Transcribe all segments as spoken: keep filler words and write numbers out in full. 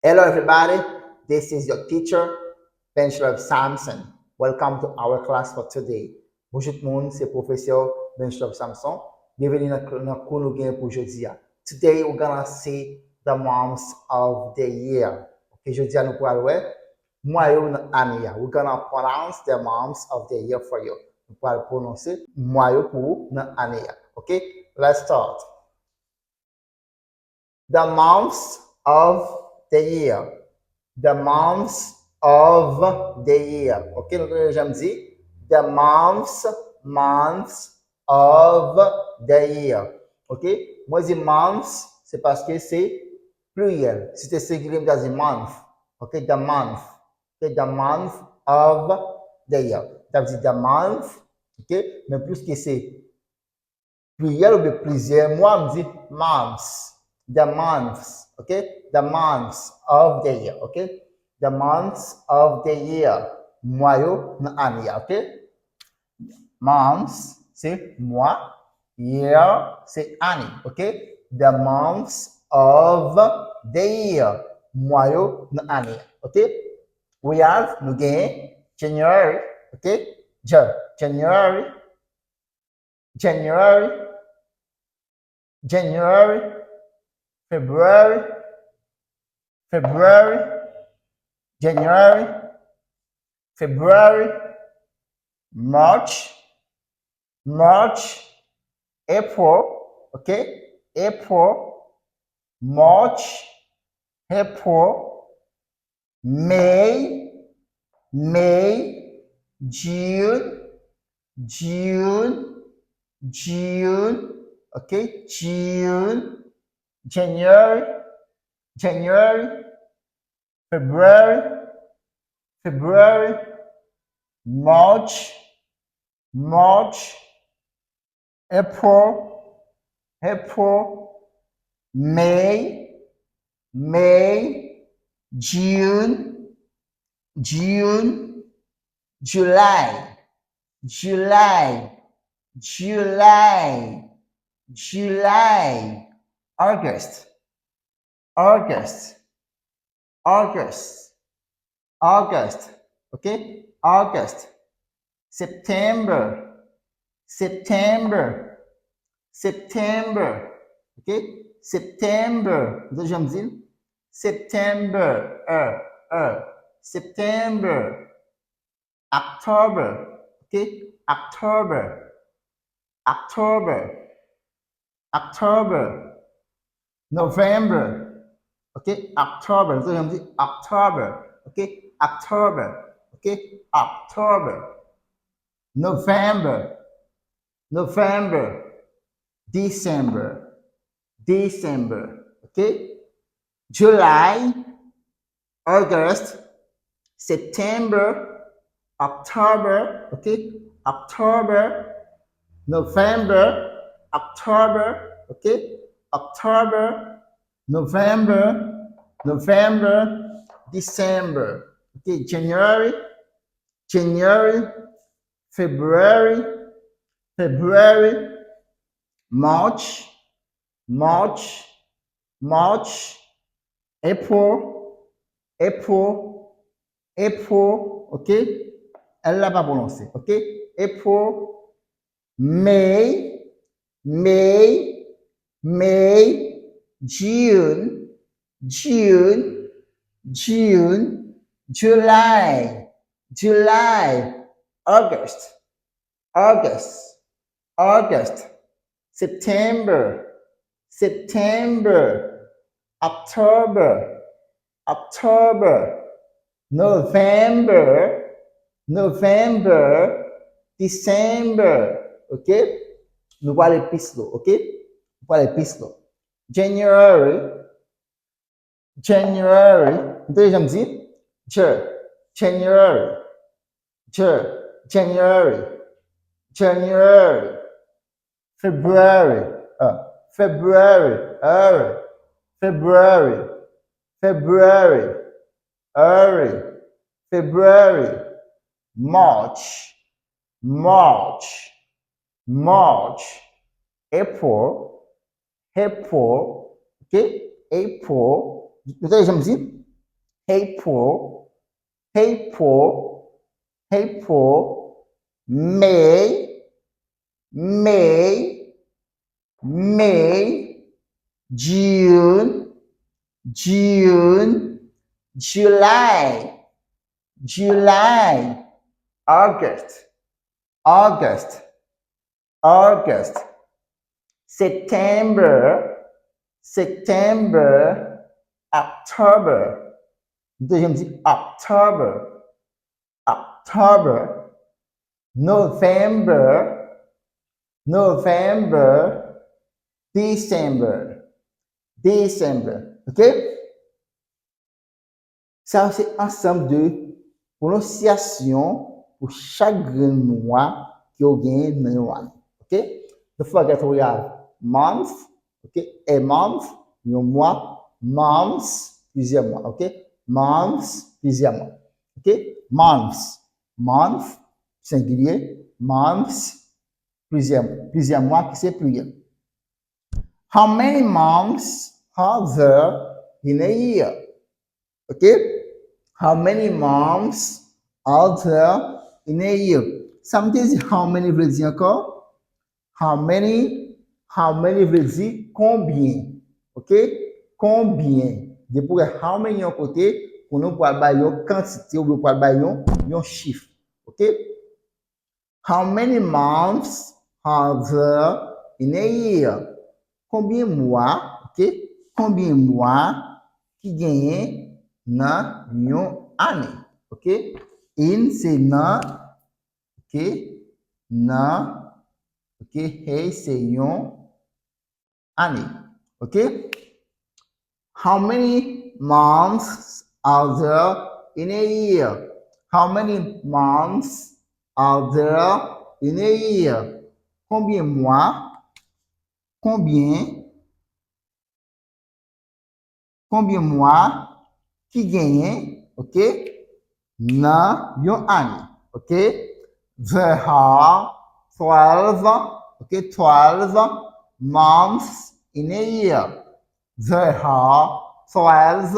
Hello everybody, this is your teacher, Bench Love Samson. Welcome to our class for today. Bonjou tout moun, se pwofesè Bench Love Samson. Byenveni nan, nan kou nou gen pou jodi a. Today we're gonna see the months of the year. Ok, jodi a nou pral wè mwa yo nan ane a. We're gonna pronounce the months of the year for you. Nou pral pwononse mwa yo pou ou nan ane a. Ok, let's start. The months of the year. The months of the year. Ok, nou konnen jan m di. The months, months of the year. Ok, mwen di months, se paske se pliryèl. Si te sengilye, m ta di month. Ok, the month. Ok, the month of the year. M ta di the month. Ok, men piske se pliryèl oubyen plizyè mwa, m di months. The months, ok? The months of the year, ok? The months of the year. Mwa yo nan ane a, ok? Months, se mwa. Year, se ane, ok? The months of the year. Mwa yo nan ane a, ok? We have, nou genyen January, ok? Ja-, January, January, January, February, February, January, February, March, March, April, ok? April, March, April, May, May, June, June, June, ok? June, January, January, February, February, March, March, April, April, May, May, June, June, July, July, July, July, August, August, August, August, ok? August, September, September, September, ok? September, nou te janm di l? September, e, e, September, October, ok? October, October, October, November, ok? October, nou te janm di October, ok? October, ok? October, November, November, December, December, ok? July, August, September, October, ok? October, November, October, ok? October, November, November, December, ok? January, January, February, February, March, March, March, April, April, April, ok? L la pa pwononse, ok? April, May, May, May, June, June, June, July, July, August, August, August, September, September, October, October, November, November, December, ok? Nou prale pi slow, ok? Nou prale pi slow. January, January, nou te janm di? Ja-, January, Ja-, January, January, February, uh, February, er, February, February, er, February, March, March, March, April, April, ok? April, nou te janm di? April, April, April, May, May, May, June, June, July, July, August, August, August, September, September, October. M toujou di October, October, November, November, December, December. Ok? Sa yo se ansanm de pwononsyasyon pou chak grenn mwa ke w genyen nan yon ane. Ok? Don't forget we have month, ok? A month, yon mwa, months, plizyè mwa, ok? Months, plizyè mwa. Ok? Months, month, sengilye, months, plizyè, plizyè mwa ki se pliryèl. How many months are there in a year? Ok? How many months are there in a year? Sa m te di how many vle di ankò? How many, how many vle di konbyen. Ok? Konbyen. Depi w wè how many yon kote, konnen w pral bay yon kantite oubyen w pral bay yon, yon chif. Ok? How many months are there in a year? Konbyen mwa, ok? Konbyen mwa ki genyen nan yon ane? Ok? In se nan, ok? Nan, ok? A se yon ane. Ok? How many months are there in a year? How many months are there in a year? Konbyen mwa? Konbyen? Konbyen mwa ki genyen, ok, nan yon ane, ok? There are twelve, ok, twelve months in a year. There are twelve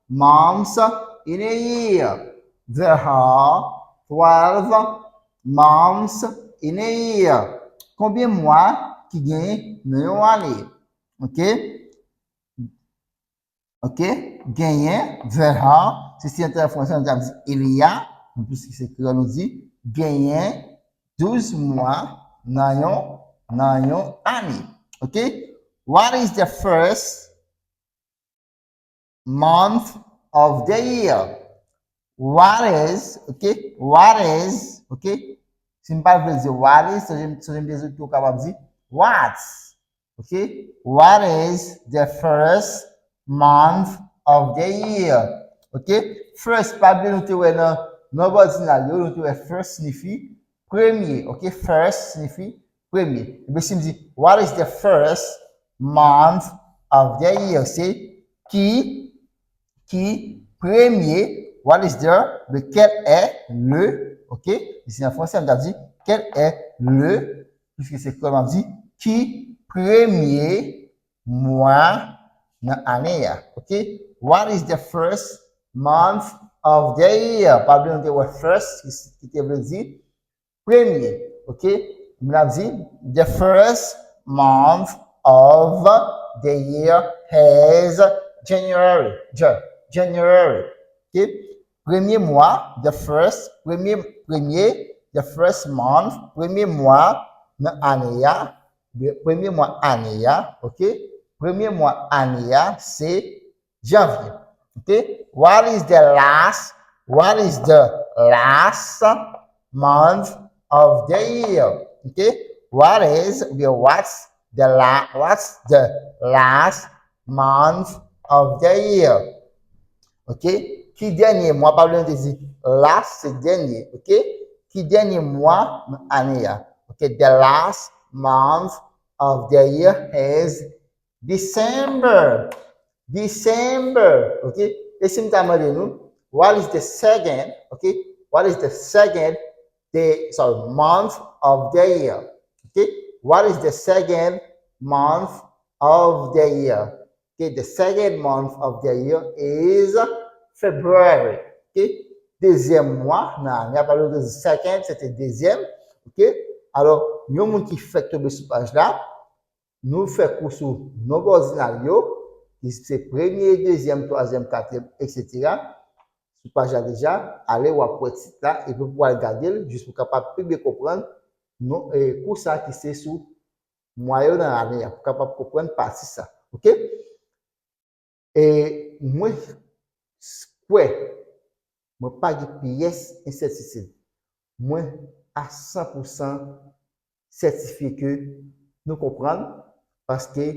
months in a year. There are twelve months in a year. Konbyen mwa ki genyen nan yon ane? Ok? Ok? Genyen, there are, si se te an fransè, nou t ap di il y a, men piske se kreyòl, nou di genyen douz mwa nan yon, nan yon ane. Ok? What is the first month of the year? What is, ok? What is, ok? Si m pa vle di what is, so jen, so jen bezwen tou kapab di what's. Ok? What is the first month of the year? Ok? First, pa bliye nou te wè nan nonb òdinal yo, nou te wè first siyifi premye. Ok? First siyifi premye. Ebyen, si m di, what is the first month of the year? Se ki, ki premye, what is the, lequel est le, ok? Si se an fransè, m ta di, quel est le, piske se kreyòl, m ap di, ki premye mwa nan ane a, ok? What is the first month of the year? Pa bliye nou te wè first, ki, ki te vle di premye, ok? M ap di, the first month of the year is January. Ja-, January, ok? Premye mwa, the first, premye, premye, the first month, premye mwa nan ane a, premye mwa ane a, ok? Premye mwa ane a, se janvye. Ok? What is the last, what is the last month of the year? Ok? What is, oubyen what's the la, what's the last month of the year? Ok? Ki dènye mwa, pa bliye nou te di last se dènye, ok? Ki dènye mwa nan ane a? Ok, the last month of the year is December. December. Ok? E si m ta mande nou, what is the second, ok? What is the second day, sorry, month of the year? Ok? What is the second month of the year? Ok, the second month of the year is February, ok? Dezyèm mwa nan ane a, pa vle di second, se te dezyèm, ok? Alò, yon moun ki fèk tonbe sou paj la, nou fè kou sou nonb òdinal yo, ki se premye, dezyèm, twazyèm, katriyèm, etsetera. Sou paj la deja, ale w ap wè tit la, epi pou al gade l, jis pou kapab pi byen konprann non, e, kou sa ki se sou mwa yo nan ane a, pou kapab konprann pati sa, ok? E mwen s- kwè, mwen pa gen pyès ensètitid. Mwen a san pou san sètifye ke nou konprann, paske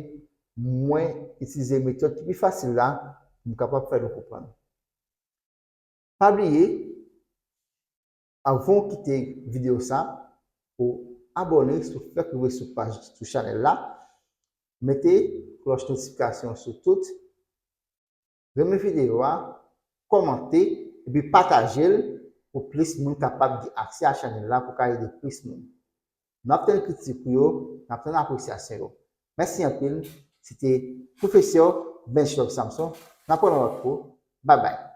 mwen itilize metòd ki pi fasil la pou m kapab fè nou konprann. Pa bliye, avan w kite videyo sa, pou abòne, si w fèk rive sou paj, sou chanèl la, mete klòch notifikasyon sou tout, renmen videyo a, kòmante, epi pataje l pou plis moun kapab gen aksè a chanèl la pou ka ede plis moun. N ap tann kritik ou yo, n ap tann apresyasyon yo. Mèsi anpil. Se te Pwofesè Benchlock Samson. N ap wè nan lòt kou. Babay.